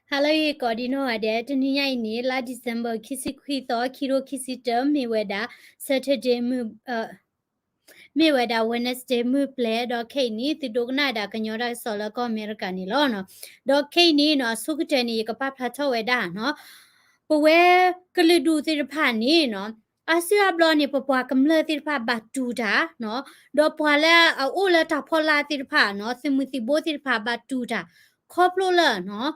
ဟါလၢအဂ့ၤကိးဒံနီၢ်ဂၤဒဲး, တနံၤညါအံၤန့ၣ် လါ December ခံဆံခွံသီ ခံကထိခံဆံတၢ မ့ၢ်ဝဲဒၣ် Saturday မုၢ် မ့ၢ်ဝဲဒၣ် Wednesday မုၢ်ပျဲၤ, ဒီးခဲအံၤန့ၣ် သုဒိကနၣ်ဝဲဒၣ်ကညီတၢ်ကစီၣ်လၢကီၢ်အမဲရကၤန့ၣ်လီၤ. ဒီးခဲအံၤန့ၣ်နီၤ အဆိကတၢၢ်န့ၣ် ယကပာ်ဖျါထီၣ်ဝဲဒၣ်နီၤ ပဝဲကလုာ်ဒူၣ်သ့ၣ်တဖၣ်န့ၣ်နီၤ အါစုအါဘျီန့ၣ် ပပှၤကမျၢၢ်သ့ၣ်တဖၣ်ဘၣ်တူၢ်တၢ်နီၤ, ဒီးပှၤလၢအအိၣ်လၢတၢ်ဖီလာ်သ့ၣ်တဖၣ်နီၤ သုးမုၢ်သံၣ်ဘိသ့ၣ်တဖၣ်ဘၣ်တူၢ်တၢ် ခီဖျိလၢနီၤ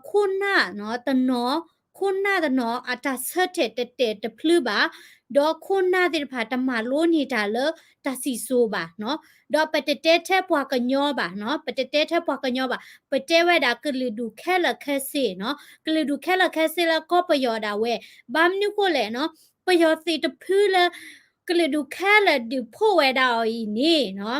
ခိၣ်နၢ်နီၤတနီၤ ခိၣ်နၢ်တနီၤ အတၢ်ဆၢထၢၣ်တတဲာ်တဖျုဘၣ်, ဒီးခိၣ်နၢ်သ့ၣ်တဖၣ်တမၤလိန့ၢ်တၢ်လၢတၢ်စံၣ်စိၤဘၣ်နီၤ, ဒီးပတတဲထဲပှၤကညီဘၣ်နီၤ, ပတတဲထဲပှၤကညီဘၣ်, ပတဲဝဲဒၣ်ကလုာ်ဒူၣ်ခဲလၢာ်ခဲဆ့နီၤ, ကလုာ်ဒူၣ်ခဲလၢာ်ခဲဆ့လၢကီၢ်ပယီၤဒၣ်ဝဲ, ဘၣ်မနုၤဃိလဲၣ်နီၤ, ပယီၤသုးတဖုလၢ ကလုာ်ဒူၣ်ခဲလၢာ်ဒုးဖှိၣ်ဝဲဒၣ်အီၤအံၤန့ၣ်နီၤ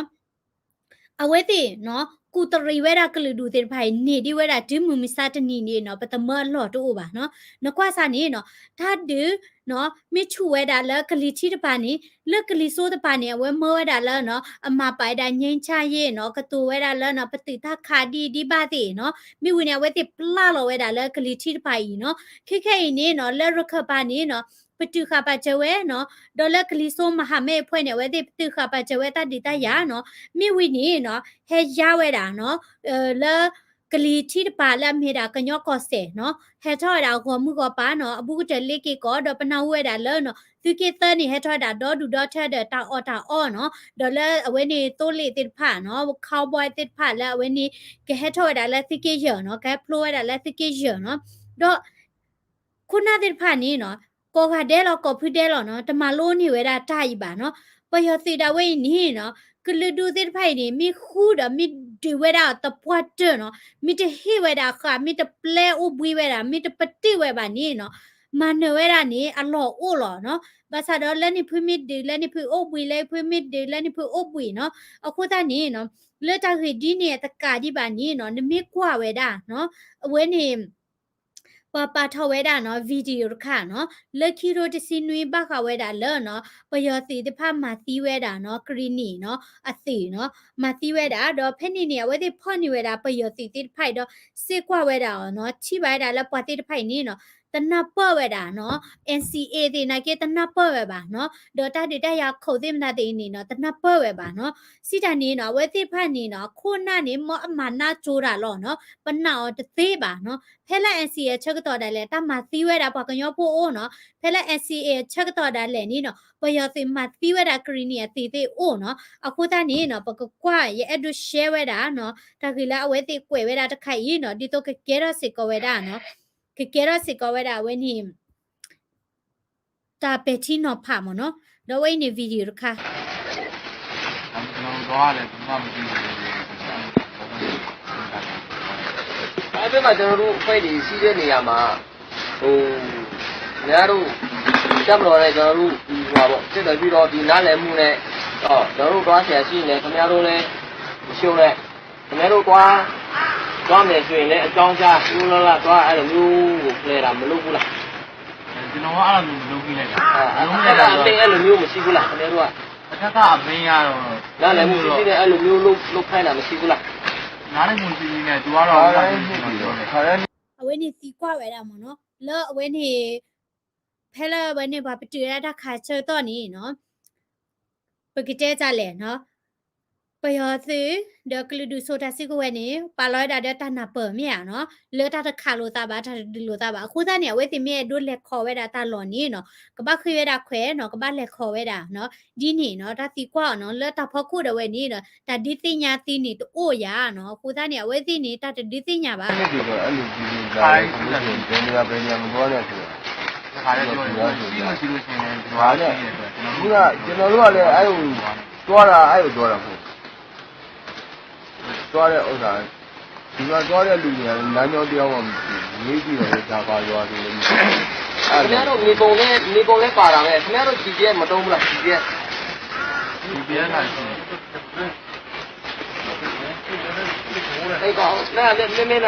အဝဲသ့ၣ်နီၤ ကူၣ်တရံးဝဲဒၣ်ကလုာ်ဒူၣ်သ့ၣ်တဖၣ်အံၤ န့ၢ်ဒံးဝဲဒၣ်တုၤမုၢ်မဆါတနံၤန့ၣ်နီၤ ပတမၢအလီၢ်တအိၣ်ဘၣ်နီၤ. နကွၢ်စၢ်န့ၣ်နီၤ တၢ်ဒုးနီၤ မ့ၢ်ဆူၣ်ဝဲဒၣ်လၢကလံၤထံးတပၤန့ၣ် လၢကလံၤစိးတပၤန့ၣ် အဝဲမၢဝဲဒၣ်လၢနီၤ အမၤပာ်ဝဲဒၣ် ငြိမ်းချမ်းရေး နီၤ ကတိၤဝဲဒၣ်လၢနီၤ ပသုးတၢ်ခးဒ်အံၤဒ်ဘၣ်သ့ၣ်နီၤ. မ့ၢ်ဝံၤန့ၣ် အဝဲသ့ၣ်ပျၢ်လီၤဝဲဒၣ်လၢကလံၤထံးတပၤအံၤနီၤ. ခဲခဲအံၤန့ၣ်နီၤ လၢရခၢၣ်ပၤန့ၣ်နီၤ ပတုာ်ဃာ်ပာ်စၢၤဝဲနီၤ, ဒီးလၢကလံၤစိးမဟာမိတ်အဖွဲ့န့ၣ် အဝဲသ့ၣ်ပတုာ်ဃာ်ပာ်စၢၤဝဲတၢ်ဒုးတၢ်ယၤနီၤ. မ့ၢ်ဝံၤန့ၣ်နီၤ ဟဲယါဝဲဒၣ်နီၤ လၢကလံၤထံးတပၤလၢအမ့ၢ်ဒၣ်ကညီကီၢ်စဲၣ်နီၤ ဟဲထီၣ်ဝဲဒၣ်ဂီၤမုၢ်ဂီၤပၤနီၤ အဘူးကတၢၢ်လ့က့ၤကီး ဒီးပနၢ်ဟူဝဲဒၣ်လၢနီၤ သုးက့သၢန့ၣ် ဟဲထီၣ်ဝဲဒၣ်ဒီဒူၣ်ဒီထၢဒီးတၢ်အီၣ်တၢ်အီနီၤ ဒီးလၢအဝဲန့ၣ်သိလ့ၣ်သ့ၣ်တဖၣ်နီၤ cowboy သ့ၣ်တဖၣ်လၢအဝဲန့ၣ် ကဟဲထီၣ်ဝဲဒၣ်လၢသုးက့ယဲၢ်နီၤ ကဟဲဖျိဝဲဒၣ်လၢသုးက့ယဲၢ်နီၤ ဒီး ခိၣ်နၢ်သ့ၣ်တဖၣ်န့ၣ်နီၤ ကိးဂၤဒဲးလီၤကိးဖုဒဲးလီၤနီၤ တမၤလိန့ၢ်ဝဲဒၣ်တၢ်အံၤဘၣ်နီၤ. ပယီၤသုးဒၣ်ဝဲအံၤန့ၣ်နီၤ ကလုာ်ဒူၣ်သ့ၣ်တဖၣ်အံၤန့ၣ် မ့ၢ်ဃုဒီးမ့ၢ်ဒုးဝဲဒၣ်အီၤသပှၢ်တၢၢ်နီၤ မ့ၢ်တဟ့ၣ်ဝဲဒၣ်ဃာ် မ့ၢ်တပျဲအိၣ်ဘှံးဝဲဒၣ် မ့ၢ်တပတ့ၢ်ဝဲဘၣ်န့ၣ်နီၤ မၤနၢၤဝဲဒၣ်န့ၣ် အလီၢ်အိၣ်လီၤနီၤ. ဘၣ်ဆၣ်ဒီးလၢန့ၣ်ဖုမ့ၢ်ဒုး လၢန့ၣ်ဖုအိၣ်ဘှံး လၢဖုမ့ၢ်ဒုး လၢန့ၣ်ဖုအိၣ်ဘှံးနီၤ. အဃိသတးန့ၣ်နီၤ လၢတၢ်ဂ့ၢ်ဒ်န့ၣ်အတကးဒံးဘၣ်န့ၣ်နီၤ နမ့ၢ်ကွၢ်ဝဲဒၣ်နီၤ အဝဲန့ၣ် ပှၤပာ်ထီၣ်ဝဲဒၣ်နီၤ video တခါနီၤ လၢခံကထိတဆံနွံဘၣ်ဃးဝဲဒၣ်လၢနီၤ ပယီၤသုးသ့ၣ်တဖၣ်မၤသံဝဲဒၣ်နီၤ ကရံၣ်နံၣ်နီၤ အသုးနီၤ မၤသံဝဲဒၣ် ဒီးဖဲန့ၣ်န့ၣ် အဝဲသ့ၣ်ဖီၣ်န့ၢ်ဝဲဒၣ်ပယီၤသုးသ့ၣ်တဖၣ်အံၤဒီး စ့ၢ်ကွၢ်ဝဲဒၣ်အီၤနီၤ ထံၣ်ဘၣ်ဝဲဒၣ်လၢပှၤသ့ၣ်တဖၣ်အံၤန့ၣ်နီၤ တနၢ်ပၢၢ်ဝဲဒၣ်နီၤ NCA သ့ၣ်နာ်က့တနၢ်ပၢၢ်ဝဲဘၣ်နီၤ ဒီးတၢ်ဒုးတၢ်ယၤခိၣ်သ့ၣ်မတၤသ့ၣ်အံၤန့ၣ်နီၤ တနၢ်ပၢၢ်ဝဲဘၣ်နီၤ. စံးတၢ်န့ၣ်နီၤ အဝဲသ့ၣ်တဖၣ်န့ၣ်နီၤ အခိၣ်နၢ်န့ၣ် မ်အမၤနၢၤကၠိတၢ်လီၤနီၤ ပနာ်အီၤတသ့ဘၣ်နီၤ. ဖဲလၢ NCA အဆၢကတီၢ်ဒၣ်လဲာ် တၢ်မၤသံဝဲဒၣ်ပှၤကညီဖိအိၣ်နီၤ ဖဲလၢ NCA အဆၢကတီၢ်ဒၣ်လဲာ်န့ၣ်နီၤ ပယီၤသုးမၤသံဝဲဒၣ်ကရံၣ်နံၣ်အသုးသ့ၣ်အိၣ်နီၤ. အဃိသတးန့ၣ်နီၤ ပကကွၢ် ယအဲၣ်ဒိး share ဝဲဒၣ်နီၤ တၢ်ဂ့ၢ်လၢအဝဲသ့ၣ်ကွဲးဝဲဒၣ်တခါအံၤနီၤ ဒ်သိးကကဲထီၣ်စ့ၢ်ကီးဝဲဒၣ်နီၤ ကကဲထီၣ်စ့ၢ်ကီးဝဲဒၣ်အဝဲန့ၣ် တၢ်ပဲာ်ထံနီၤဖးမ့ၢ်နီၤ ဒီးအဝဲအံၤန့ၣ် video တခါ အဲ့ဘက်မှာ ကျွန်တော်တို့ အဖွဲ့တွေ ရှိတဲ့နေရာမှာ ဟို ခင်ဗျားတို့ တပ်မတော်နဲ့ ကျွန်တော်တို့ ဒီဟိုပါပေါ့ ဆက်သွယ်ပြီးတော့ ဒီနားလည်မှုနဲ့ တော့ ကျွန်တော်တို့ သွားဆရာရှိနေတယ် ခင်ဗျားတို့လည်း မရှုံးနဲ့ ခင်ဗျားတို့ သွား သွားမယ်ဆိုရင်လည်း အကြောင်းကြား လို့လာလာ သွား အဲ့လိုမျိုးကို ဖလဲတာ မလုပ်ဘူးလား။ ကျွန်တော်က အဲ့လိုမျိုး မလုပ်ဘူးလေ။ အာ အထက်က အမိန့် အဲ့လိုမျိုး မရှိဘူးလား ခင်ဗျားတို့က။ အထက်က အမိန့်ကတော့ နားလည်မှု ရှိရှိနဲ့ အဲ့လိုမျိုး လုပ် လုပ်ခိုင်းတာ မရှိဘူးလား။ နားလည်မှု ရှိရှိနဲ့ သူကတော့ အဝဲသ့ၣ်သံကွၢ်ဝဲဒၣ်မ့ၢ်နီၤ လၢအဝဲန့ၣ် ဖဲလၢအဝဲန့ၣ် ပှၤပတုာ်ဝဲဒၣ်တၢ်ခးဆၢကတီၢ်န့ၣ်နီၤ ပကတဲတၢ်လဲၣ်နီၤ ပယီၤသုး ဒီးကလုာ်ဒူၣ်စိၤတၢ်စုကဝဲၤန့ၣ် ပာ်လီၤဝဲဒၣ်ဒီးတၢ်နၢ်ပၢၢ်မ့ၢ်ဧါနီၤ လၢတၢ်တခးလိာ်သးဘၣ် တၢ်တဒုးလိာ်သးဘၣ် အဃိသတးန့ၣ် အဝဲသ့ၣ်မ့ၢ်အဲၣ်ဒိးလဲၤခိးဝဲဒၣ်တၢ်လီၢ်န့ၣ်နီၤ ကဘၣ်ဃ့ဝဲဒၣ်ခွဲးနီၤ ကဘၣ်လဲၤခိးဝဲဒၣ်နီၤ ဒ်န့ၣ်နီၤ တၢ်သံကွၢ်အီၤနီၤ လၢတၢ်ဖီခိၣ်ဒၣ်ဝဲန့ၣ်နီၤ တၢ်ဒုးသ့ၣ်ညါသ့န့ၣ်တအိၣ်ယၤနီၤ အဃိသတးန့ၣ် အဝဲသ့ၣ်န့ၣ် တၢ်တဒုးသ့ၣ်ညါဘၣ် ဘယ်နေရာ ဘယ်နေရာ မသွားနဲ့ဆိုတာ။ အခုက ကျွန်တော်တို့ကလည်း အဲ့လို သွားတာ အဲ့လို သွားတာမဟုတ်ဘူး။ သွားတဲ့ဥစ္စာ ဒီမှာသွားတဲ့လူတွေက လမ်းကြောင်းတရားမှ မသိဘူး။ မေးကြည့်တော့လည်း ဒါပါရွာတွေလည်း မသိဘူး။ အဲ့ဒါ ခင်ဗျားတို့ မြေပုံလည်း မြေပုံလည်းပါတာပဲ။ ခင်ဗျားတို့ PDF မသုံးဘူးလား။ PDF။ PDF လာရှိတယ်။ အဲ့ကောင် မင်းကလည်း မင်းမင်းက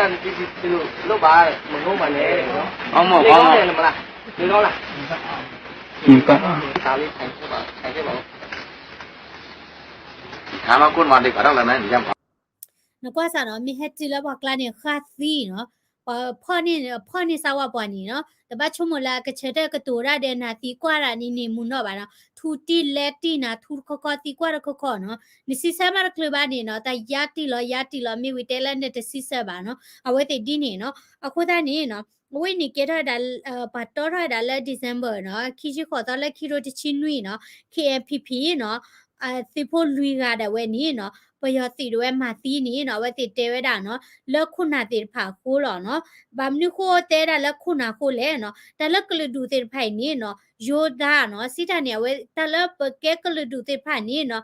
ဒီလိုလုပ်ပါတဲ့ မငုံပါနဲ့တဲ့နော်။ ကောင်းပါ့ နေကောင်းတယ် ကောင်းပါ့ မလား။ နေကောင်းလား။ ဒီက ဒါလေး ထိုင်ခဲ့ပါ ထိုင်ခဲ့ပါဦး။ ဒီမှာ ကိုယ်မှာ ဒီကတော့လည်း မရပါဘူး။ နကွၢ်စၢ်နီၤ မ့ၢ်ဟဲတုၤလၢပှၤကျါန့ၣ် ဃၣ်သံနီၤ ပှၤဖီၣ်န့ၢ် ဖီၣ်န့ၢ်စၢ်ဝဲပှၤန့ၣ်နီၤ, တဘၣ်ဆိကမိၣ်လၢအကဆၢထၢၣ်ကတိၤတၢ်ဒီးနၤသံကွၢ်တၢ်န့ၣ်န့ၣ်မူနီၢ်ဘၣ်နီၤ, ထူတံၢ်လဲတံၢ်နၤ ထူတခီခီသံကွၢ်တခီခီနီၤ, နစံးဆၢမးတချုးဘၣ်န့ၣ်နီၤ, တၢ်ယါတံၢ်လီၤ ယါတံၢ်လီၤ မ့ၢ်ဝံၤတဲလၢနတစံးဆၢဘၣ်နီၤ, အဝဲသ့ၣ်ဒ်န့ၣ်နီၤ, အဃိသတးန့ၣ်နီၤ အဝဲန့ၣ်ကဲထီၣ်ဝဲဒၣ် ပှၤတီထီၣ်ဝဲဒၣ်လၢ December နီၤ ခံဆံဃိးသီလၢခံထိတဆံနွံနီၤ K N P P နီၤ သုးဖိလွံၢ်ဂၤဒၣ်ဝဲန့ၣ်နီၤ ပယီၤသုးဒၣ်ဝဲမၤသံန့ၣ်နီၤ အဝဲသ့ၣ်တဲဝဲဒၣ်နီၤ လၢခိၣ်နၢ်သ့ၣ်တဖၣ်အဃိလီၤနီၤ, ဘၣ်မနုၤဃိတဲဒၣ်လၢခိၣ်နၢ်အဃိလဲၣ်နီၤ, တၢ်လၢကလုာ်ဒူၣ်သ့ၣ်တဖၣ်အံၤန့ၣ်နီၤ ယိၤဒၣ်နီၤ စံးတၢ်န့ၣ် အဝဲတၢ်လၢပကဲကလုာ်ဒူၣ်သ့ၣ်တဖၣ်န့ၣ်နီၤ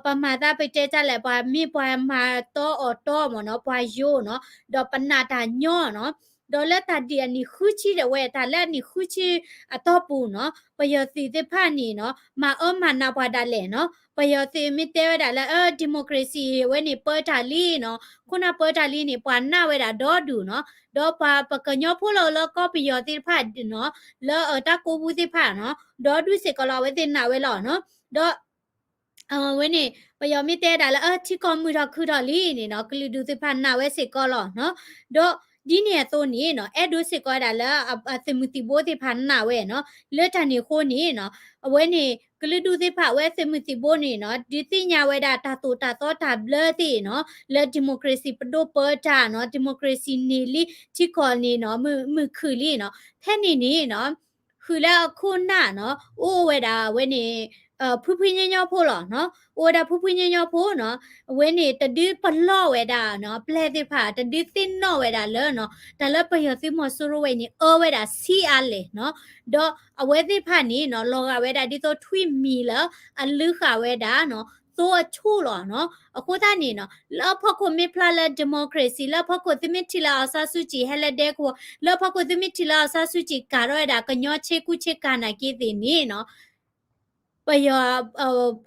ပမၤသးပတဲတၢ်လဲၣ် ပှၤမ့ၢ်ပှၤမၤတီအီၣ်တီမ့ၢ်နီၤ ပှၤယိၤနီၤ ဒီးပနာ်တၢ်ညီနီၤ, ဒီးလၢတၢ်ဒ်အနံၣ်ဃုဆံဒၣ်ဝဲ တၢ်လၢအနံၣ်ဃုဆံအတီၢ်ပူၤနီၤ ပယီၤသုးသ့ၣ်တဖၣ်န့ၣ်နီၤ မၤအၢမၤနးပှၤဒၣ်လဲာ်နီၤ, ပယီၤသုးမ့ၢ်တဲဝဲဒၣ်လၢ အၢ democracy ဝဲန့ၣ်ပၢတၢ်လံနီၤ, ခိၣ်နၢ်ပၢတၢ်လံန့ၣ် ပှၤနာ်ဝဲဒၣ်ဒီဒူၣ်နီၤ, ဒီးပှၤပကညီဖိလၢလၢကီၢ်ပယီၤသ့ၣ်တဖၣ်နီၤ လၢအတၢ်ကိးပူသ့ၣ်တဖၣ်နီၤ ဒီဒူၣ်စ့ၢ်ကီးလီၤ အဝဲသ့ၣ်နာ်ဝဲလီၤနီၤ, ဒီး အဝဲန့ၣ် ပယီၤမ့ၢ်တဲဒၣ်လၢ အၢ ထံကီၢ်မုာ်ထီၣ်ခုထီၣ်လံန့ၣ်နီၤ ကလုာ်ဒူၣ်သ့ၣ်တဖၣ်နာ်ဝဲစ့ၢ်ကီးလီၤနီၤ, ဒီးဒ်န့ၣ်အသိးန့ၣ်နီၤ အဲၣ်ဒိးစ့ၢ်ကီးဝဲဒၣ်လၢ အသုးမုၢ်သံၣ်ဘိသ့ၣ်တဖၣ်နာ်ဝဲနီၤ, လၢတၢ်န့ၣ်အဃိန့ၣ်နီၤ အဝဲန့ၣ် ကလုာ်ဒူၣ်သ့ၣ်တဖၣ်အဝဲသုးမုၢ်သံၣ်ဘိန့ၣ်နီၤ ဒုးသ့ၣ်ညါဝဲဒၣ်တၢ်သိၣ်တၢ်သီတၢ်ဘျၢသ့ၣ်နီၤ လၢ democracy ပဒိၣ်ပၢတၢ်နီၤ democracy န့ၢ်လံ ထံကီၢ်န့ၣ်နီၤ မုာ်ခုၣ်လံနီၤ, ဖဲန့ၣ်န့ၣ်နီၤ ဃုာ်လၢအခိၣ်နၢ်နီၤ အိၣ်ဝဲဒၣ်အဝဲန့ၣ် ဖုဖုညီညီဖိလီၤနီၤ, အိၣ်ဝဲဒၣ်ဖုဖုညီညီဖိနီၤ, အဝဲန့ၣ်တဒုပလီၢ်ဝဲဒၣ်နီၤ ပျဲၢ်သ့ၣ်တဖၣ် တဒုသ့ၣ်နီၣ်ဝဲဒၣ်လၢနီၤ တၢ်လၢပယီၤသုးမီၤစိရိၤဝဲအံၤန့ၣ် အၢဝဲဒၣ်ဆံးအါလဲၣ်နီၤ, ဒီးအဝဲသ့ၣ်တဖၣ်န့ၣ်နီၤ လီၤဂာ်ဝဲဒၣ်ဒ်သိးထွံၣ်မံၤလၢအလုၢ်ဃာ်ဝဲဒၣ်နီၤ သိအဆူၣ်လီၤနီၤ, အဃိသတးန့ၣ်နီၤ လၢအဖီခိၣ်မ့ၢ်ဖျါလၢ democracy လၢအဖီခိၣ်သုမ့ၢ်ထံၣ်လၢ အောင်ဆန်းစုကြည် ဟဲလၢဒဲကဝီၤ လၢအဖီခိၣ်သုမ့ၢ်ထံၣ်လၢ အောင်ဆန်းစုကြည် ကၤထီၣ်ဝဲဒၣ်ကညီဆ့ကူဆ့ကၤနာ်က့သ့ၣ်န့ၣ်နီၤ ပယီၤ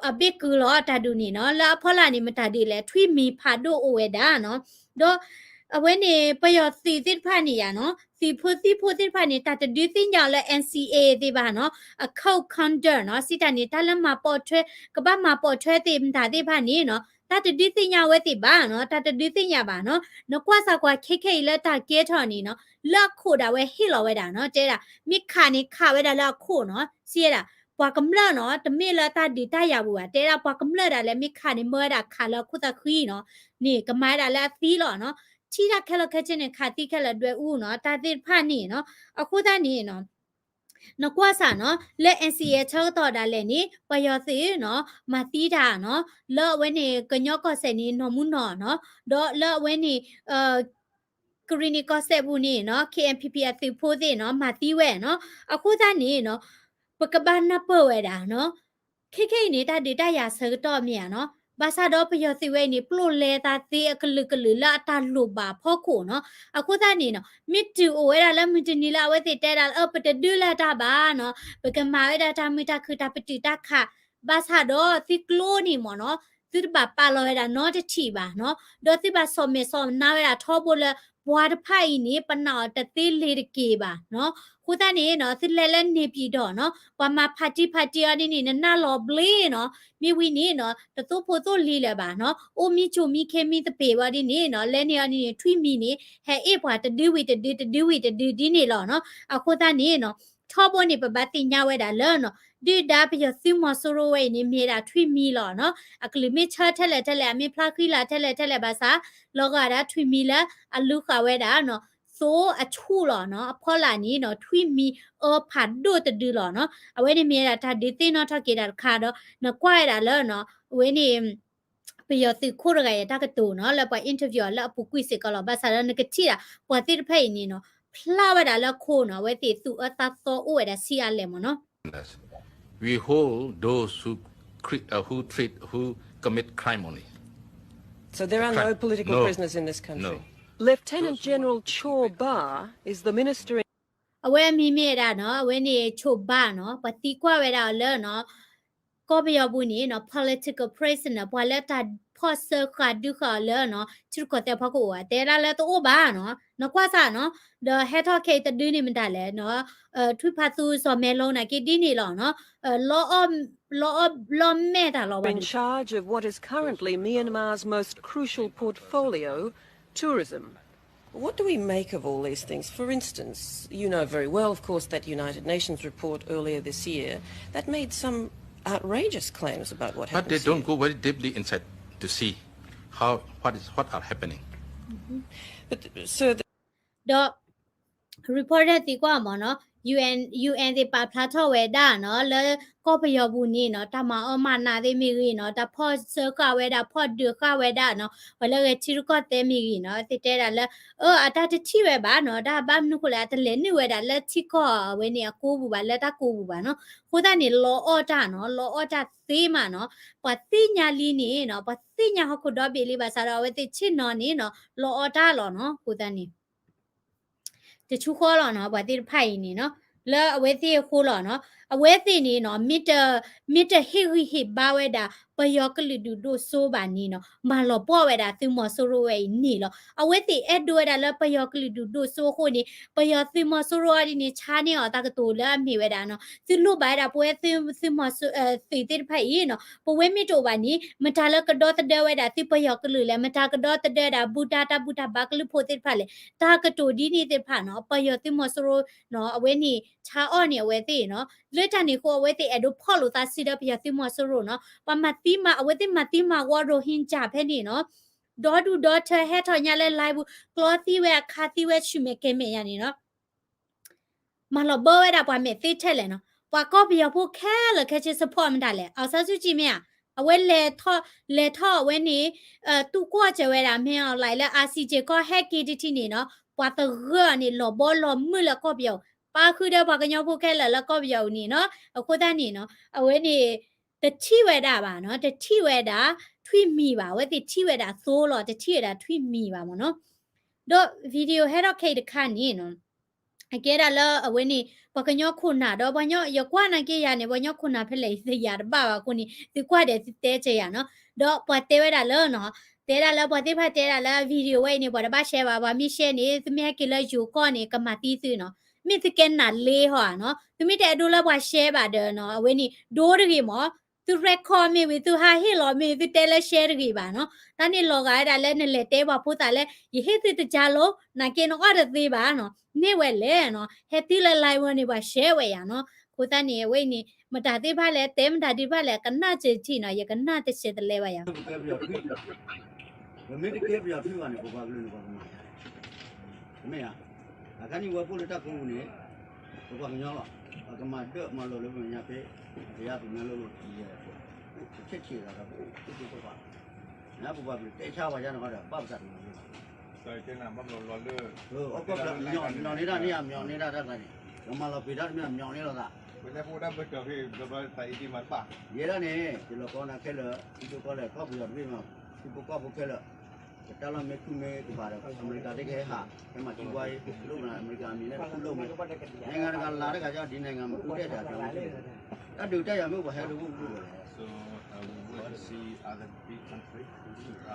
အဘ့ၣ်ကုၢ်လီၤတၢ်ဒုးန့ၣ်နီၤ လၢအဖီလာ်န့ၣ် မတၤဒုးလဲၣ် ထွံၣ်မံၤဖးဒိၣ်အိၣ်ဝဲဒၣ်နီၤ, ဒီးအဝဲန့ၣ် ပယီၤသုးသ့ၣ်တဖၣ်န့ၣ်ယါနီၤ သုးဖိသံၣ်ဖိသ့ၣ်တဖၣ်န့ၣ် တၢ်တဒုးသ့ၣ်ညါအီၤလၢ N C A သ့ၣ်ဘၣ်နီၤ အ code conduct နီၤ စံးတၢ်န့ၣ် တၢ်လၢမၤပိာ်ထွဲ ကဘၣ်မၤပိာ်ထွဲသ့ၣ်မတၤသ့ၣ်တဖၣ်န့ၣ်နီၤ တၢ်တဒုးသ့ၣ်ညါဝဲသ့ၣ်ဘၣ်နီၤ တၢ်တဒုးသ့ၣ်ညါဘၣ်နီၤ နကွၢ်စၢ်ကွၢ်ခဲခဲအံၤလၢတၢ်ကဲထီၣ်န့ၣ်နီၤ လၢအခိၣ်ဒၣ်ဝဲဟ့ၣ်လီၤဝဲဒၣ်နီၤ တဲဒၣ် မ့ၢ်ခးန့ၣ်ခးဝဲဒၣ်လၢအခိၣ်နီၤ စံးဝဲဒၣ် ပှၤကမျၢၢ်နီၤ တမ့ၢ်လၢတၢ်ဒုးတၢ်ယၤပူၤဘၣ် တဲဒၣ်ပှၤကမျၢၢ်ဒၣ်လဲာ် မ့ၢ်ခးန့ၣ်မၢဝဲဒၣ်ခးလၢအခိၣ်သးဃံနီၤ န့ၣ်ကမၤဝဲဒၣ်လၢအသံလီၤနီၤ ထံၣ်တၢ်ခဲလၢာ်ခဲဆ့န့ၣ် ခးသံခဲလၢာ်ဒွဲၣ်အူနီၤ တၢ်သ့ၣ်တဖၣ်န့ၣ်နီၤ အဃိသတးန့ၣ်နီၤ နကွၢ်စၢ်နီၤ လၢ N C A ဆၢကတီၢ်ဒၣ်လဲာ်န့ၣ် ပယီၤသုးနီၤ မၤသံတၢ်နီၤ လၢအဝဲန့ၣ် ကညီကီၢ်စဲၣ်န့ၣ် နီၢ်မူနီၢ်နီၤ ဒီးလၢအဝဲန့ၣ် ကရံၣ်နံၣ်ကီၢ်စဲၣ်ပူၤန့ၣ်နီၤ K N P P အသုးဖိသ့ၣ်နီၤ မၤသံဝဲနီၤ အဃိသတးန့ၣ်နီၤ ပကဘၣ်နၢ်ပၢၢ်ဝဲဒၣ်နီၤ ခဲခဲအံၤန့ၣ် တၢ်ဒုးတၢ်ယၤဆၢကတီၢ်မ့ၢ်ဧါနီၤ ဘၣ်ဆၣ်ဒီးပယီၤသုးဝဲအံၤန့ၣ် ပျိလဲသးသ့အကလုာ်ကလုာ်လၢအတၢ်လိၣ်ဘၣ်အဖီခိၣ်နီၤ အဃိသတးန့ၣ်နီၤ မ့ၢ်တုၤအိၣ်ဝဲဒၣ်လၢမုၢ်တနံၤလၢအဝဲသ့ၣ်တဲဒၣ်လၢ အၢ ပတဒုးလၢတၢ်ဘၣ်နီၤ ပကမၤဝဲဒၣ်တၢ်မုာ်တၢ်ခုၣ်တၢ်ပတုာ်တၢ်ခး ဘၣ်ဆၣ်ဒီးသုကျိန့ၣ်မ့ၢ်နီၤ သုတဘၣ်ပာ်လီၤဝဲဒၣ်နီတထံၣ်ဘၣ်နီၤ ဒီးသုဘၣ်ဆီၣ်မဲာ်ဆီၣ်နါဝဲဒၣ်ထီဘိလၢ ပှၤတဖၣ်အံၤန့ၣ် ပနာ်အီၤတသ့လ့ၤတက့ၢ်ဘၣ်နီၤ အဃိသတးန့ၣ်နီၤ သုလဲၤလၢန့ၣ်ပံၤဒီးနီၤ ပှၤမၤဖးတံၢ်ဖးတံၢ်အီၤဒ်န့ၣ် နနၢ်လီၤဘျ့နီၤ မ့ၢ်ဝံၤန့ၣ်နီၤ တသိၣ်ဖိသိၣ်လံၤလၢၤဘၣ်နီၤ အိၣ်မံဆိးမံခ့မံသပ့ၤဝဲဒ်န့ၣ်နီၤ လဲန့ၢ်အီၤဒ်န့ၣ် ထွံၣ်မံၤန့ၣ် ဟဲအ့ၣ်ပှၤတဒုဝံၤတဒု တဒုဝံၤတဒုဒ်န့ၣ်လီၤနီၤ အဃိသတးန့ၣ်နီၤ ထီဘိန့ၣ် ပဘၣ်သ့ၣ်ညါဝဲဒၣ်လၢနီၤ ဒုၣ်ဒါပယီၤသုးမီၤစိရိၤဝဲအံၤန့ၣ် မ့ၢ်ဒၣ်ထွံၣ်မံၤလီၤနီၤ အကလုၢ်မ့ၢ်ဆၢထဲလဲၣ်ထဲလဲၣ် အမ့ၢ်ဖျါဃံလၤထဲလဲၣ်ထဲလဲၣ်ဘၣ်ဆၣ် လီၤဂာ်ဒၣ်ထွံၣ်မံၤလၢအလုၢ်ဃာ်ဝဲဒၣ်နီၤ သိအဆူၣ်လီၤနီၤ အဖီလာ်န့ၣ်နီၤ ထွံၣ်မံၤအၢဖးဒိၣ်တဒုလီၤနီၤ အဝဲန့ၣ်မ့ၢ်ဝဲဒၣ်တၢ်ဒုးသ့ၣ်နီၣ်ထီၣ်က့ၤတၢ်တခါဒီး နကွၢ်ဝဲဒၣ်လၢနီၤ အဝဲန့ၣ် ပယီၤသုးခိၣ်တဂၤအံၤတၢ်ကတိၤနီၤ လၢပှၤ interview အီၤလၢအပူၤကွံာ်စ့ၢ်ကီးလီၤ. ဘၣ်ဆၣ်ဒီးနကထံၣ်ဒၣ် ပှၤသ့ၣ်တဖၣ်အံၤန့ၣ်နီၤ ဖျါဝဲဒၣ်လၢခိၣ်နီၤ အဝဲသ့ၣ်သူၣ်အၢသးသီအိၣ်ဝဲဒၣ်ဆံးအါလဲၣ်မ့ၢ်နီၤ We hold those who cre- uh, who treat who commit crime only. So there are no political prisoners in this country. Lieutenant General Cho Ba is the minister in အဝဲအမံၤမ့ၢ်ဝဲဒၣ်နီၤ အဝဲန့ၣ် Cho Ba နီၤ ပှၤသံကွၢ်ဝဲဒၣ်အီၤလၢနီၤ ကီၢ်ပယီၤပူၤန့ၣ်နီၤ political prisoner ပှၤလၢတၢ်ဖီၣ်ဆၢဃာ်ဒုးဃာ်အီၤလၢနီၤ ထံရူၢ်ကီၢ်သဲးဖီခိၣ်အိၣ်ဧါ တဲဒၣ်လၢတအိၣ်ဘၣ်နီၤ နကွၢ်စၢ်နီၤ ဒီးဟဲထီၣ်ခဲအံၤတဒုန့ၣ်မတၤလဲၣ်နီၤ ထွံၣ်ဖးသူစီၤမဲလိနၤက့ဒ်န့ၣ်လီၤနီၤ လီအီၣ် လီအီၣ် လီမဲာ်တၢ်လီၤ in charge of what is currently Myanmar's most crucial portfolio, tourism. What do we make of all these things? For instance, you know very well, of course, that United Nations report earlier this year that made some outrageous claims about what happened. But they don't go very deeply inside to see how what is what are happening. But so the ဒီး report သံကွၢ်မ့ၢ်နီၤ UN UN သ့ၣ်ပာ်ဖျါထီၣ်ဝဲဒၣ်နီၤ လၢကီၢ်ပယီၤပူၤန့ၣ်နီၤ တၢ်မၤအီၣ်မၤနးသ့ၣ်မ့ၢ်ဂ့ၤနီၤ တၢ်ဖီၣ်ဆၢဃာ်ဝဲဒၣ် ဖီၣ်ဒုးဃာ်ဝဲဒၣ်နီၤ ပှၤလၢဂဲၤထံရူၢ်ကီၢ်သဲးမ့ၢ်ဂ့ၤနီၤ သ့ၣ်တဲဒၣ်လၢ အၢ အတၢ်တထံၣ်ဝဲဘၣ်နီၤ တၢ်ဘၣ်မနုၤဃိလဲၣ် အတလဲၤနုာ်ဝဲဒၣ်လၢထံကီၢ်အဝဲန့ၣ်အကိပူၤဘၣ် လၢတၢ်ကိပူၤဘၣ်နီၤ အဃိသတးန့ၣ် လီအီၣ်တၢ်နီၤ လီအီၣ်တၢ်သ့မးနီၤ ပှၤသ့ၣ်ညါလံန့ၣ်နီၤ ပှၤသ့ၣ်ညါဟီၣ်ခိၣ်ဒီဘ့ၣ်လံဘၣ်ဆၣ်ဒီး အဝဲသ့ၣ်ဆ့ၣ်နီၤန့ၣ်နီၤ လီအီၣ်တၢ်လီၤနီၤ အဃိသတးန့ၣ် တဆူဃီလီၤနီၤ ပှၤသ့ၣ်တဖၣ်အံၤန့ၣ်နီၤ လၢအဝဲသ့ၣ်အဃိလီၤနီၤ အဝဲသ့ၣ်န့ၣ်နီၤ မ့ၢ်တ မ့ၢ်တဟ့ၣ်ဂံၢ်ဟ့ၣ်ဘါဝဲဒၣ် ပယီၤကလုာ်ဒူၣ်ဒိၣ်စိဘၣ်န့ၣ်နီၤ မၤလီၤပှီၢ်ဝဲဒၣ်သုးမီၤစိရိၤဝဲအံၤန့ၣ်လီၤ အဝဲသ့ၣ်အဲၣ်ဒိးဝဲဒၣ်လၢပယီၤကလုာ်ဒူၣ်ဒိၣ်စိအဃိန့ၣ် ပယီၤသုးမီၤစိရိၤအီၤဒ်န့ၣ် ဆါန့ၢ်အီၤတၢ်ကတိၤလၢအမ့ၢ်ဝဲဒၣ်နီၤ သုလိၣ်ဘၣ်ဝဲဒၣ် ပဝဲသုးမီၤစိ သုးသ့ၣ်တဖၣ်အံၤနီၤ ပဝဲမ့ၢ်တအိၣ်ဘၣ်န့ၣ် မတၤလၢကဒီသဒၢဝဲဒၣ်သုပယီၤကလုာ်လဲၣ် မတၤကဒီသဒၢဒၣ် ဘူၣ်တၢ် တၢ်ဘူၣ်တၢ်ဘါကလုၢ်ဖိသ့ၣ်တဖၣ်လဲၣ် တၢ်ကတိၤဒ်န့ၣ်သ့ၣ်တဖၣ်နီၤ ပယီၤသုးမီၤစိရိၤနီၤ အဝဲန့ၣ် ဆါအီၣ်န့ၢ်အဝဲသ့ၣ်နီၤ လၢတၢ်န့ၣ်အဃိ အဝဲသ့ၣ်အဲၣ်ဒိးဖီၣ်လိာ်သးစုဒီးပယီၤသုးမီၤစိရိၤနီၤ ပှၤမၤသံမၤ အဝဲသ့ၣ်မၤသံမၤဝီရိၣ်ဟ့ကၠၣ်ဖဲန့ၣ်နီၤ ဒီဒူၣ်ဒီထၢဟဲထီၣ်ညါလၢ live ပူၤ ကျီသံဝဲအခါသံဝဲဆူၣ်မဲာ်ကဲၤမဲာ်ယၤန့ၣ်နီၤ မၤလီၤဘၢဝဲဒၣ်ပှၤမဲာ်သ့ထဲလဲၣ်နီၤ ပှၤကီၢ်ပယီၤဖိခဲလၢာ်ခဲဆ့ support မတၤလဲၣ် အောင်ဆန်းစုကြည် မ့ၢ်ဧါ အဝဲလဲၤထီၣ် လဲၤထီၣ်အဝဲန့ၣ် တူၢ်ကွီၢ်စၢၤဝဲဒၣ် မင်းအောင်လှိုင် လၢ ICJ ကီၢ်ဟဲက့ၤတထံၣ်န့ၣ်နီၤ ပှၤသဂၢၢ်အီၤန့ၣ် လီၤဘီလီၤမုၢ်လၢကီၢ်ပယီၤ ပာ်ဃုာ်ဒီးပှၤကညီဖိခဲလၢာ်လၢကီၢ်ပယီၤအံၤန့ၣ်နီၤ အဃိသတးန့ၣ်နီၤ အဝဲန့ၣ် တထံၣ်ဝဲဒၣ်ဘၣ်နီၤ တထံၣ်ဝဲဒၣ် ထွံၣ်မံၤဘၣ် အဝဲသ့ၣ်ထံၣ်ဝဲဒၣ်သိလီၤ တထံၣ်ဝဲဒၣ်ထွံၣ်မံၤဘၣ်မ့ၢ်နီၤ ဒီး video ဟဲထီၣ်ခဲအံၤတခါန့ၣ်နီၤ အကဲဒၣ်လၢအဝဲန့ၣ် ပှၤကညီခိၣ်နၢ်ဒီး ပှၤကညီ ယကွၢ်နာ်က့ယၤန့ၣ် ပှၤကညီခိၣ်နၢ်ဖဲလဲၣ် ယတယၤတဘၣ်ဘၣ်အဃိန့ၣ် သုကွၢ်ဒီး သုတဲကယၤနီၤ ဒီးပှၤတဲဝဲဒၣ်လၢနီၤ တဲဒၣ်လၢပှၤသ့ၣ်တဖၣ်တဲဒၣ်လၢ video ဝဲအံၤန့ၣ် ပှၤတဘၣ် share ဘၣ် ပှၤမ့ၢ် share န့ၣ် သုမ့ၢ်ဟဲက့ၤလၢယိၤကီၢ်န့ၣ် ကမၤသံသုနီၤ မ့ၢ်သုကဲနၢ်လ့ဟီဧါနီၤ သုမ့ၢ်တအဲၣ်ဒိးလၢပှၤ share ဘၣ်ဒီးနီၤ အဝဲန့ၣ် ဒိတဂ့ၤမ့ၢ် သု record မ့ၢ်ဝံၤ သုဟးဟ့ၣ်လီၤမ့ၢ် သုတဲလၢ share တဂ့ၤဘၣ်နီၤ တၢ်န့ၣ်လီၤဂာ်ဝဲဒၣ်လၢနလဲၤတဲပှၤဖိသၣ်လၢ ယဟ့ၣ်သုတကၢလိၤ နာ်က့နအီၣ်တသ့ဘၣ်နီၤ မ့ၢ်ဝဲလဲၣ်နီၤ ဟဲတုၤလၢ live န့ၣ် ပှၤ share ဝဲယၤနီၤ အဃိသတးန့ၣ် အဝဲအံၤန့ၣ် မတၤသ့ၣ်တဖၣ်လဲၣ် တဲမတၤသ့ၣ်တဖၣ်လဲၣ် ကနၣ်စၢၤထံၣ်နီၤ ယကနၣ်တဆဲးတလဲဘၣ်ယၤ ပမ့ၢ်တကဲပယီၤထွံၣ်ဘၣ်န့ၣ် ပပှၤကလုာ်န့ၣ် ပှၤကမၤ မ့ၢ်ဧါ အခါန့ၣ်ဝဲပအိၣ်လၢတၢ်ကိးပူၤန့ၣ် ပပှၤကညီလီၤ ပကမၤဒၢၣ်မၤလိာ်လၢပမဲာ်ညါဖဲ ပယါပူၤညါလိၤလိၤ ပဆဲးဆဲးသးဒီး ပအိၣ်သ့ၣ်သ့ၣ်ပှၤ နပပှၤကလုာ်တဲဆါပှၤယါန့ၣ်ဃီဒီး ဘၣ်ပသးတမၤလိာ်ဘၣ် အီၣ်ကီၢ်ဖျၢၣ် မညီန့ၢ်တၢ်န့ၣ် မညီန့ၢ်တၢ်တၢ်ကျါန့ၣ် ကမၤလီၤပျံၤတၢ်တမ့ၢ်မညီန့ၢ်လိာ်သး ယဲဒၣ်န့ၣ် ယလီၤကီနၤခဲလၢာ် ထံဒိၣ်ကီၢ်လဲၣ် ကီၢ်ပယီၤတဘ့ၣ်မး ထံဖိကီၢ်ဖိခဲလၢာ် ကတၢ်လီၢ်မ့ၢ်ခုၣ်မ့ၢ်ကပၤဒီး အမဲရကၤသ့ၣ်ကဟဲဟး ဟဲမၤသံကွၢ်အံၤ လိၣ်မး အမဲရကၤအမံၤလၢတခူၣ်လိၣ်မး နိုင်ငံတကာလာတခါကျတော့ ဒီနိုင်ငံမှာ တိုးတက်တာ ပြောင်းလဲတယ် တၢ်ဒုးတၢ်ယၤမ့ၢ်ပှၤဟဲတအိၣ်ဘူးလဲၣ်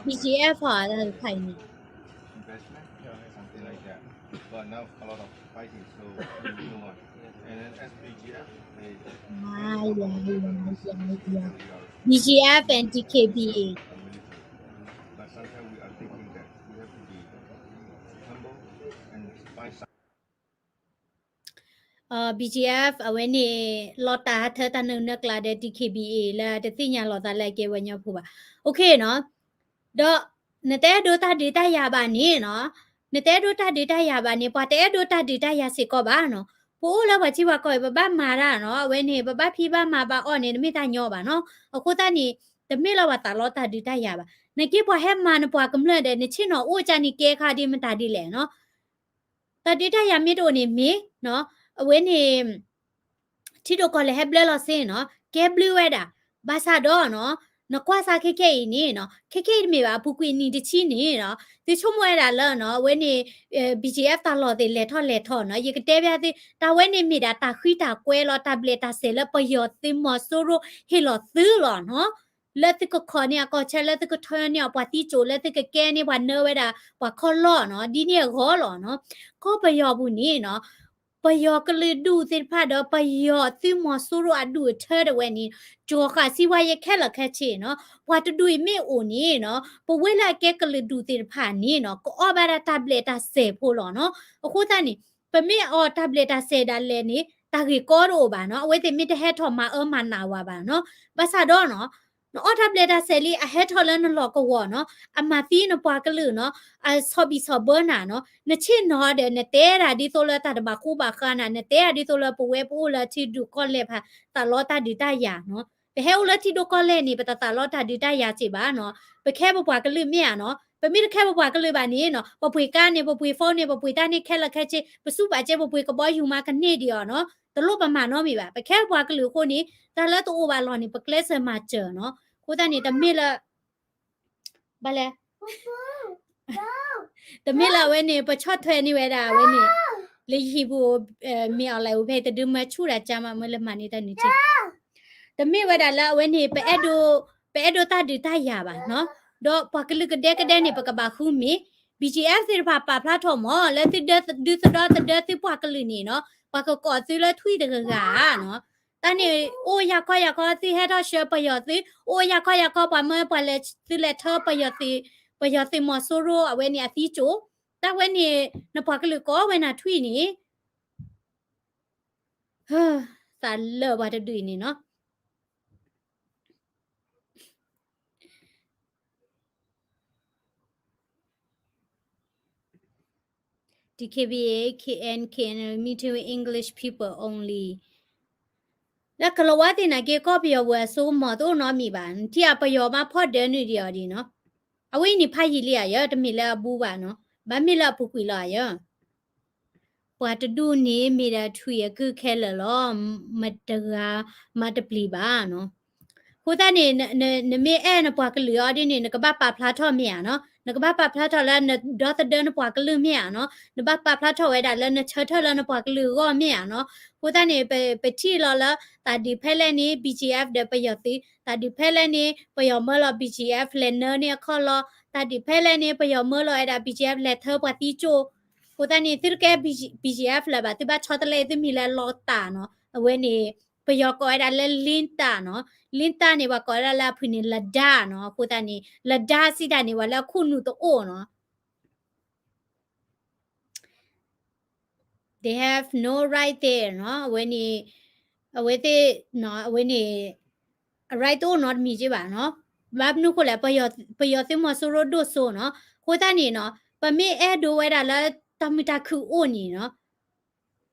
BGF ဟီ တၢ်တဖၣ်အံၤန့ၣ် BGF and DKBA BGF အဝဲန့ၣ် လီၤတၢ်ဟးထၢတၢ်နုာ်နၢ်ကျါဒီး DKBA လၢတသ့ၣ်ညါလီၤသးလၢအကဲဝဲညီဖိဘၣ်. အိၣ်ခ့နီၤ, ဒီးနတအဲၣ်ဒိးတၢ်ဒုးတၢ်ယၤဘၣ်န့ၣ်နီၤ, နတအဲၣ်ဒိးတၢ်ဒုးတၢ်ယၤဘၣ်န့ၣ် ပှၤတအဲၣ်ဒိးတၢ်ဒုးတၢ်ယၤစ့ၢ်ကီးဘၣ်နီၤ. ပအိၣ်လၢပှၤထံပှၤကီၢ်အံၤ ပဘၣ်မၤတၢ်နီၤ, အဝဲန့ၣ် ပဘၣ်ဖံးဘၣ်မၤဘၣ်အီၣ်န့ၣ် တမ့ၢ်တၢ်ညီဘၣ်နီၤ. အဃိသတးန့ၣ် တမ့ၢ်လၢပှၤသးလီတၢ်ဒုးတၢ်ယၤဘၣ်. နက့ပှၤဟဲမၤနပှၤကမျၢၢ်ဒီး နဆ့ၣ်နီၤအိၣ်ကၢ်န့ၣ်ကဲခါဒ်မတၤဒ်လဲၣ်နီၤ. တၢ်ဒုးတၢ်ယၤမ့ၢ်တအိၣ်န့ၣ်မ့ၢ်, အဝဲန့ၣ် ထံဒိၣ်ကီၢ်လဲၢ်ဟဲဘျၢလီၤစ့နီၤ, ကဲဘျုးဝဲဒၣ်. ဘၣ်ဆၣ်ဒီးနီၤ, နကွၢ်စၢ်ခဲခဲအံၤန့ၣ်နီၤ, ခဲခဲအံၤတမ့ၢ်ဘၣ် အပူၤကွံာ်နံၣ်တဆံန့ၣ်နီၤ, သုဆိကမိၣ်ဝဲဒၣ်လၢနီၤ, အဝဲန့ၣ် BGF တၢ်လီၢ်သ့ၣ်လဲၤထီၣ်လဲၤထီနီၤ, ယကတဲဘၣ်သု, တၢ်ဝဲန့ၣ်မ့ၢ်ဒၣ်တၢ်ဃံတၢ်ကွဲလီၤ, တၢ်ဘျဲၣ်တၢ်စဲၤလၢပယီၤသုးမီၤစိရိၤဟ့ၣ်လီၤသုးလီၤနီၤ. လၢသုကခိးန့ၢ်အကီၢ်ဆၢ, လၢသုကထၢန့ၢ်အပှၤသံကၠိၣ်, လၢသုကကဲန့ၢ်ပှၤနၢဝဲဒၣ်ပှၤခီလီၢ်နီၤ, ဒ်န့ၣ်အဂီၢ်လီၤနီၤ. ကီၢ်ပယီၤပူၤန့ၣ်နီၤ, ပယီၤကလုာ်ဒူၣ်သ့ၣ်တဖၣ်ဒီး ပယီၤသုးမီၤစိရိၤအဒူၣ်အထၢတဝဲန့ၣ် ကၠီၤဃာ်စံးဝါယဲခဲလၢာ်ခဲဆ့နီၤ. ပှၤတဒူၣ်အံၤမ့ၢ်အိၣ်န့ၣ်နီၤ ပဝဲလၢအကဲကလုာ်ဒူၣ်သ့ၣ်တဖၣ်န့ၣ်နီၤ ကအီၣ်ဘၣ်ဒၣ်တၢ်ဘျဲးတၢ်စဲးဖိလီၤနီၤ. အဃိသတးန့ၣ် ပမ့ၢ်အီၣ်တၢ်ဘျဲးတၢ်စဲးဒၣ်လဲာ်န့ၣ် တၢ်ဂ့ၢ်ကီတအိၣ်ဘၣ်နီၤ. အဝဲသ့ၣ်မ့ၢ်တဟဲထီၣ်မၤအၢမၤနးဝဲဘၣ်နီၤ. ဘၣ်ဆၣ်ဒီးနီၤ နအီၣ်တၢ်ဘျဲးတၢ်စဲးလံ အဟဲထီၣ်လၢနလီၢ်ကဝီၤနီၤ အမၤသံနပှၤကလုာ်နီၤ အဆီၣ်ဘံၣ်ဆီၣ်ဘၢနၤနီၤ နဆ့ၣ်နီၤဒီးနတဲဒၣ်ဒ်သိးလၢတၢ်တဘၣ်ဃူဘၣ်ဃးနၤ နတဲဒၣ်ဒ်သိးလၢပဝဲပအိၣ်လၢထံဒိၣ်ကီၢ်လဲၢ်ဖး သးလီတၢ်ဒုးတၢ်ယၤနီၤ. ပဟဲအိၣ်လၢထံဒိၣ်ကီၢ်လဲၢ်န့ၣ် ပတသးလီတၢ်ဒုးတၢ်ယၤစ့ၢ်ဘၣ်နီၤ. ပခဲပပှၤကလုာ်မ့ၢ်ဧါနီၤ ပမ့ၢ်တခဲပပှၤကလုာ်ဘၣ်န့ၣ်နီၤ ပပှ့ၤကါန့ၣ် ပပှ့ၤ phone န့ၣ် ပပှ့ၤတၢ်န့ၣ်ခဲလၢာ်ခဲဆ့ ပစူၢ်ပာ်စဲပပှ့ၤကဘီယူၤမးကန့ၢ်ဒံးအီၤနီၤ တလိၣ်ပမၤနီတမံၤဘၣ်. ပခဲပပှၤကလုာ်အဃိန့ၣ် တၢ်လၢတအိၣ်ဘၣ်လီၢ်န့ၣ် ပကျဲးစၢးမၤစၢၤနီၤ. အဃိသတးန့ၣ် တမ့ၢ်လၢ ဘၣ်လဲၣ် တမ့ၢ်လၢအဝဲန့ၣ် ပဆီၣ်ထွဲန့ၢ်ဝဲဒၣ်အဝဲန့ၣ် လၢယဟံၣ်ပူၤ မ့ၢ်အီၤလဲၣ် အိၣ်ဖဲတဒုမၢဆူၣ်တၢ်ကါမး မ့ၢ်လၢမၤန့ၢ်တၢ်နုၤက့ တမ့ၢ်ဝဲဒၣ်လၢအဝဲန့ၣ် ပအဲၣ်ဒိး ပအဲၣ်ဒိးတၢ်ဒုးတၢ်ယၤဘၣ်နီၤ. ဒီးပှၤကလုာ်ကဒဲကဒဲန့ၣ် ပကဘၣ်ဃုမ့ၢ် BGF သ့ၣ်တဖၣ်ပာ်ဖျါထီၣ်မး လၢသုဒၢသုဒၢသဒၢသုပှၤကလုာ်န့ၣ်နီၤ ပှၤကကိးသုလၢထွံၣ်တဂၤဂၤနီၤ. တၢ်န့ၣ် အိၣ်ယၤခီယၤခီ သုဟဲထီၣ်ဆှၢပယီၤသုး အိၣ်ယၤခီယၤခီ ပှၤမၢပှၤလဲၤသုလဲၤထၢပယီၤသုး ပယီၤသုးမီၤစိရိၤအဝဲန့ၣ်အသံကၠိ တၢ်ဝဲန့ၣ် နပှၤကလုာ်ကိးဝဲနၤထွံၣ်န့ၣ် သးလၢပှၤတဒူၣ်အံၤန့ၣ်နီၤ DKBA, KNKN, military English people only. လၢကလၤဝါသ့ၣ်နာ်က့ ကီၢ်ပယီၤဝဲအစိကမီၤတအိၣ်နီတမံၤဘၣ်. ထံၣ်အပယီၤမးဖီၣ်ဒၢနုာ်ဒံးအီၤဒံးနီၤ. အဝဲအံၤန့ၣ်ဖးယံာ်လံဧါယဲ တမ့ၢ်လၢအဘူးဘၣ်နီၤ. ဘၣ်မ့ၢ်လၢအပူၤကွံာ်လီၤဧါယဲ ပှၤတဒူၣ်န့ၣ်မ့ၢ်ဒၣ်ထွံၣ်အကုၢ်ခဲလၢာ်လီၤ. မတဂၤမၤတပျံၤဘၣ်နီၤ. အဃိသတးန့ၣ် နမ့ၢ်အဲၣ်နပှၤကလုာ်အီၤဒ်န့ၣ် နကဘၣ်ပာ်ဖျါထီၣ်မ့ၢ်ဧါနီၤ. နကဘၣ်ပာ်ဖျါထီၣ်လၢနဒီသဒၢနပှၤကလုာ်မ့ၢ်ဧါနီၤ. နဘၣ်ပာ်ဖျါထီၣ်ဝဲဒၣ်လၢနဆၢထၢၣ်လၢနပှၤကလုာ်အဂီၢ်မ့ၢ်ဧါနီၤ. အဃိသတးန့ၣ် ပထံၣ်လီၤလၢ တၢ်ဒုးဖဲလဲၣ်န့ၣ် BGF ဒီးပယီၤသုး တၢ်ဒုးဖဲလဲၣ်န့ၣ် ပယီၤမၢလီၤ BGF လဲၤနၢန့ၢ်အခီၣ်လီၤ. တၢ်ဒုးဖဲလဲၣ်န့ၣ် ပယီၤမၢလီၤဝဲဒၣ် BGF လဲၤထၢပှၤသံကၠိ အဃိသတးန့ၣ် သုတကဲ BGF လၢၤဘၣ် သုဘၣ်ဆီတလဲ သုမံၤလၢလီၤတၢ်နီၤ. အဝဲန့ၣ် ပယီၤကိးဝဲဒၣ်လၢ လ့တၢ်နီၤ. လ့တၢ်န့ၣ် ပှၤကိးဝဲဒၣ်လၢအဖုၣ်န့ၣ် လဒါနီၤ. အဃိသတးန့ၣ် လဒါစံးတၢ်န့ၣ် ပှၤလၢအခိၣ်နူာ်တအိၣ်နီၤ. They have no right there နီၤ. အဝဲန့ၣ် အဝဲသ့ၣ် အဝဲန့ၣ် အ right တအိၣ်နီတမံၤက့ဘၣ်နီၤ. ဘၣ်မနုၤဃိလဲၣ် ပယီၤသုးမီၤစိရိၤဒိၣ်စိနီၤ. အဃိသတးန့ၣ်နီၤ ပမ့ၢ်အဲၣ်ဒိးဝဲဒၣ်လၢတၢ်မုာ်တၢ်ခုၣ်အိၣ်န့ၣ်နီၤ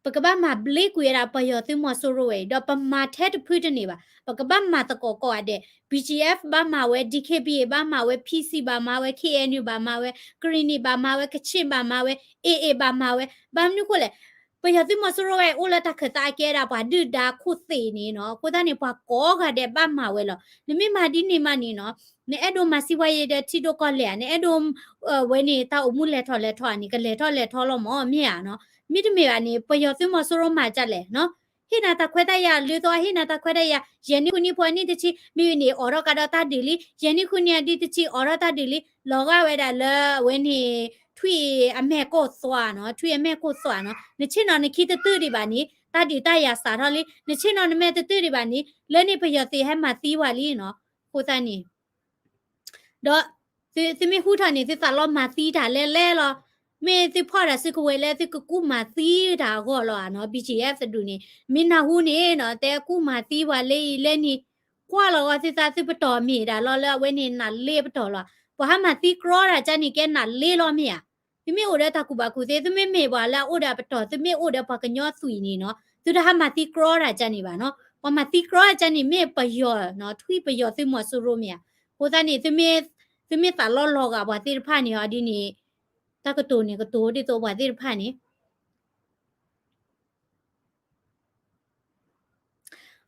ပကဘၣ်မၤဘျ့ကွံာ်ဝဲဒၣ်ပယီၤသုးမီၤစိရိၤဝဲအံၤ ဒီးပမၤထဲတဖုတန့ၢ်ဘၣ်. ပကဘၣ်မၤသကိးကိးဂၤဒဲး BGF ဘၣ်မၤဝဲ DKBA ဘၣ်မၤဝဲ PC ဘၣ်မၤဝဲ KNU ဘၣ်မၤဝဲ ကရံၣ်နံၣ် ဘၣ်မၤဝဲ ကချ့ၣ် ဘၣ်မၤဝဲ AA ဘၣ်မၤဝဲ ဘၣ်မနုၤဃိလဲၣ် ပယီၤသုးမီၤစိရိၤဝဲအိၣ်လၢတၢ်ခၢၣ်သးအကဲဒၣ်ပှၤဒုၣ်ဒါခိၣ်သ့ၣ်န့ၣ်နီၤ. အဃိသတးန့ၣ် ပှၤကိးဂၤဒဲးဘၣ်မၤဝဲလီၤ. နမ့ၢ်မၤဒ်န့ၣ်မးန့ၣ်နီၤ နအဲၣ်ဒိးမၤစံးဝဲယဲဒီးထံဒိၣ်ကီၢ်လဲၢ်ဧါ နအဲၣ်ဒိး ဝဲန့ၣ်တၢ်အိၣ်မူလဲၤထီၣ်လဲၤထီၣ်ဧါန့ၣ် ကလဲၤထီၣ်လဲၤထီၣ်လီၤမး မ့ၢ်ဧါနီၤ. မ့တမ့ၢ်ဘၣ်န့ၣ် ပယီၤသုးမီၤစိရိၤမၤဒ်လဲၣ်နီၤ ဟ့ၣ်နၤတၢ်ခွဲးတၢ်ယာ် လၢသီဟ့ၣ်နၤတၢ်ခွဲးတၢ်ယာ် ယဲၢ်နံၣ်ဃုနံၣ်ဖိအနံၣ်တဆံ မ့ၢ်ဝံၤန့ၣ် အိးထီၣ်ကဒီးတၢ်ဒုးလံ ယဲၢ်နံၣ်ဃုနံၣ်အဒံၣ်တဆံ အိးထီၣ်တၢ်ဒုးလံ လီၤဂာ်ဝဲဒၣ်လၢအဝဲန့ၣ် ထွံၣ်အမဲာ်ကိၢ်သွးနီၤ ထွံၣ်အမဲာ်ကိၢ်သွးနီၤ နဆ့ၣ်နီၤနခံတတုၢ်ဒံးဘၣ်န့ၣ် တၢ်ဒုးတၢ်ယၤစးထီၣ်လံ နဆ့ၣ်နီၤနမဲာ်တတုၢ်ဒံးဘၣ်န့ၣ် လၢန့ၣ်ပယီၤသုးဟဲမၤသံဝဲလံနီၤ အဃိသတးန့ၣ် ဒီး သုမ့ၢ်ဟူထီၣ်န့ၣ် သုသးလီမၤသံတၢ်လဲၣ်လဲၣ်လီၤ. မ့ၢ်သုဖီၣ်တၢ်စုကဝဲၤလၢသုကကူးမၤသံတၢ်အဂီၢ်လီၤနီၤ BGF တဒူၣ်န့ၣ် မ့ၢ်နၢ်ဟူန့ၣ်နီၤ တဲကူးမၤသံပှၤလၢအံၤလၢန့ၣ် ကွၢ်လီၤဂီၤသုသးသုပတီၢ်မ့ၢ်ဒၣ်လီၤလၢအဝဲန့ၣ်နးလ့ပတီၢ်လီၤ. ပှၤဟးမၤသံကြီတၢ်ကါန့ၣ်ကဲနးလ့လီၤမ့ၢ်ဧါ သုမ့ၢ်အိၣ်ဒီးတၢ်ကူၣ်ဘၣ်ကူၣ်သ့ သုမ့ၢ်မ့ၢ်ပှၤလၢအအိၣ်ဒီးအပတီၢ် သုမ့ၢ်အိၣ်ဒီးပှၤကညီသွံၣ်န့ၣ်နီၤ သုတဟးမၤသံကြီတၢ်ကါန့ၣ်ဘၣ်နီၤ. ပှၤမၤသံကြီတၢ်ကါန့ၣ် မ့ၢ်ပယီၤနီၤ ထွံၣ်ပယီၤသုးမီၤစိရိၤမ့ၢ်ဧါ. အဃိသတးန့ၣ် သုမ့ၢ်သးလီလီၤဂာ်ပှၤသ့ၣ်တဖၣ်န့ၣ်အီၤဒ်န့ၣ် တၢ်ကတိၤန့ၣ် ကတိၤဒ်သိးပှၤသ့ၣ်တဖၣ်န့ၣ်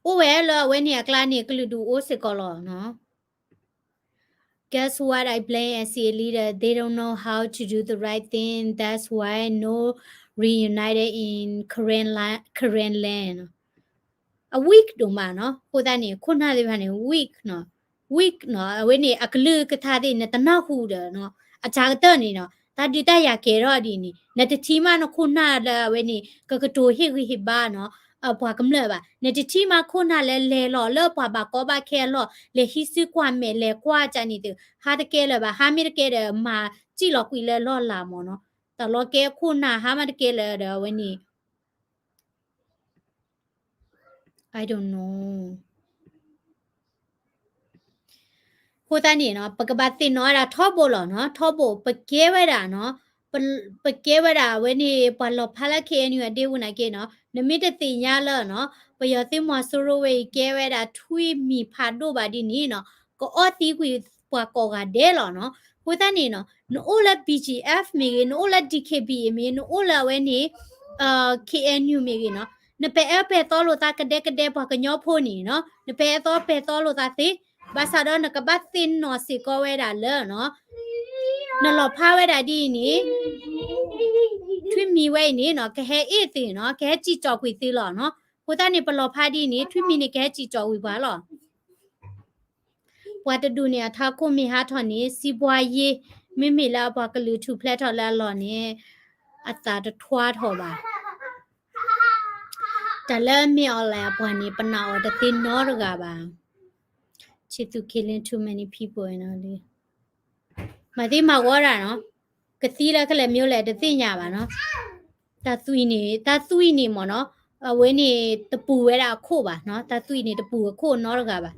အိၣ်ဝဲလၢအဝဲန့ၣ်အကျါန့ၣ် ကလုာ်ဒူၣ်အိၣ်စ့ၢ်ကီးလီၤနီၤ. Guess what? I blame S C A leader. They don't know how to do the right thing. That's why no reunited in Karen la-, Karen land. အ weak ဒိၣ်မးနီၤ. အဃိသတးန့ၣ် ခိၣ်နၢ်သ့ၣ်တဖၣ်န့ၣ် weak နီၤ. weak နီၤ. အဝဲန့ၣ် အကလုၢ်ကထါသ့ၣ် နတနၢ်ဟူဒီးနီၤ. အတၢ်ကတၢၢ်န့ၣ်နီၤ. တၢ်ဒုးတၢ်ယၤကဲထီၣ်ဒ်န့ၣ် နတထံၣ်မးနခိၣ်နၢ်လၢအဝဲန့ၣ် ကကတိၤဟ့ၣ်ဂံၢ်ဟ့ၣ်ဘါနီၤ ပှၤကမျၢၢ်ဘၣ်. နတထံၣ်မးခိၣ်နၢ်လၢလဲၤလီၤလၢပှၤဘၣ်ကီဘၣ်ခဲအလီၢ် လဲၤဟံးစုကွၢ်မဲာ် လဲၤကွၢ်ကန့ၣ်သု ဟါတကဲလၢၤဘၣ်. ဟါမ့ၢ်တကဲဒီး မၤစံၣ်လီၤကွံာ်လၢလီၢ်လၤမၢ်နီၤ. တၢ်လီၤကဲခိၣ်နၢ်ဟါမ့ၢ်တကဲလၢၤဒီးအဝဲန့ၣ် I don't know. အဃိသတးန့ၣ်နီၤ ပကဘၣ်သ့ၣ်နီၣ်ဝဲဒၣ်ထီဘိလီၤနီၤ, ထီဘိ ပကဲဝဲဒၣ်နီၤ, ပကဲဝဲဒၣ်အဝဲန့ၣ် ပှၤလီၤဖးလၢ K N U အဒ့ပူၤနာ်က့နီၤ, နမ့ၢ်တသ့ၣ်ညါလၢနီၤ ပယီၤသုးမီၤစိရိၤဝဲအံၤ ကဲဝဲဒၣ်ထွံၣ်မံၤဖးဒိၣ်ဘၣ်ဒ်န့ၣ်နီၤ, ကအီၣ်သံကွံာ်ပှၤကိးဂၤဒဲးလီၤနီၤ. အဃိသတးန့ၣ်နီၤ နအိၣ်လၢ B G F မ့ၢ်ဂ့ၤ, နအိၣ်လၢ D K B A မ့ၢ်ဂ့ၤ, နအိၣ်လၢအဝဲန့ၣ် K N U မ့ၢ်ဂ့ၤနီၤ, နပဲာ်အၢပဲာ်သီလိာ်သးကဒဲကဒဲပှၤကညီဖိန့ၣ်နီၤ, နပဲာ်အၢပဲာ်သီလိာ်သးသ့, ဘၣ်ဆၣ်ဒီးနကဘၣ်သ့ၣ်နီၣ်စ့ၢ်ကီးဝဲဒၣ်လၢနီၤ နလီၤဖးဝဲဒၣ်ဒ်အံၤန့ၣ် ထွံၣ်မံၤဝဲအံၤန့ၣ်နီၤ ကဟဲအ့ၣ်သုနီၤ, ကဟဲစံၣ်ကၠီၣ်ကွံာ်သုလီၤနီၤ. အဃိသတးန့ၣ် ပလီၤဖးဒ်အံၤန့ၣ် ထွံၣ်မံၤန့ၣ်ကဟဲစံၣ်ကၠီၣ်ကွံာ်ပှၤလီၤ. ပှၤတဒူၣ်န့ၣ် အထးခိၣ်မ့ၢ်ဟးထီၣ်န့ၣ် စံးဘှါယ့, မ့မ့ၢ်လၢအပှၤကလုာ်ထူၣ်ဖျဲးထီၣ်လၢအလီၢ်န့ၣ် အသးတထွါထီၣ်ဘၣ်. တၢ်လၢမ့ၢ်အီၤလဲၣ်အပှၤန့ၣ် ပနာ်အီၤတသ့နီတဂၤဘၣ်. ဆံသူ killing too many people နီၤ, မၤသ့မၤဝီဒၣ်နီၤ, ကသံလၢကလဲၤမ့ၢ်လဲၣ်တသ့ၣ်ညါဘၣ်နီၤ. တၢ်သွံၣ်န့ၣ်, တၢ်သွံၣ်န့ၣ်မ့ၢ်နီၤ, အဝဲန့ၣ်တပူၤဝဲဒၣ်အခိၣ်ဘၣ်နီၤ, တၢ်သွံၣ်န့ၣ်တပူၤအခိၣ်နီတဂၤဘၣ်.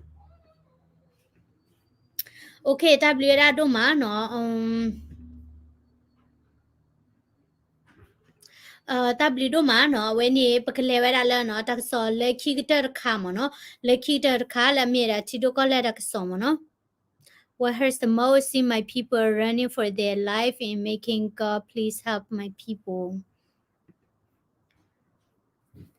Okay, တၢ်ဘျုးဝဲဒၣ်ဒိၣ်မးနီၤ. တၢ်ဘျုးဒိၣ်မးနီၤ, အဝဲန့ၣ် ပကလဲၤဝဲဒၣ်လၢနီၤ, တၢ်ကစီၣ်လၢခံကတၢၢ်တခါမ့ၢ်နီၤ, လၢခံကတၢၢ်တခါလၢအမ့ၢ်ဒၣ်ထံဒိၣ်ကီၢ်လဲၢ်တၢ်ကစီၣ်မ့ၢ်နီၤ. What hurts the most, seeing my people running for their life and making God please help my people.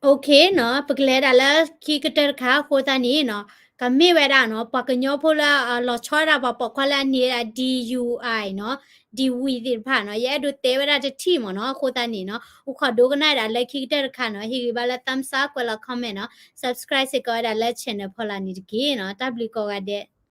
Okay နီၤ, ပကလဲၤဒၣ်လၢခံကတၢၢ်တခါအဃိသတးန့ၣ်နီၤ, ကမ့ၢ်ဝဲဒၣ်နီၤ, ပှၤကညီဖိလၢအလီၤဆီဒၣ်ပှၤပိာ်ခွါလၢအန့ၢ်ဒၣ် D U I နီၤ, ဒံဝံၤသ့ၣ်တဖၣ်နီၤ, ယအဲၣ်ဒိးတဲဝဲဒၣ်တထံၣ်မ့ၢ်နီၤ, အဃိသတးန့ၣ်နီၤ, အိၣ်ခိးဒိကနၣ်ဒၣ်လၢခံကတၢၢ်တခါနီၤ, ဟ့ၣ်ဂံၢ်ဘါလၢ thumbs up ကွဲးလီၤ comment နီၤ, subscribe စ့ၢ်ကီးဝဲဒၣ်လၢ channel ဖီလာ်န့ၣ်တက့ၢ်နီၤ, တၢ်ဘျုးကိးဂၤဒဲး.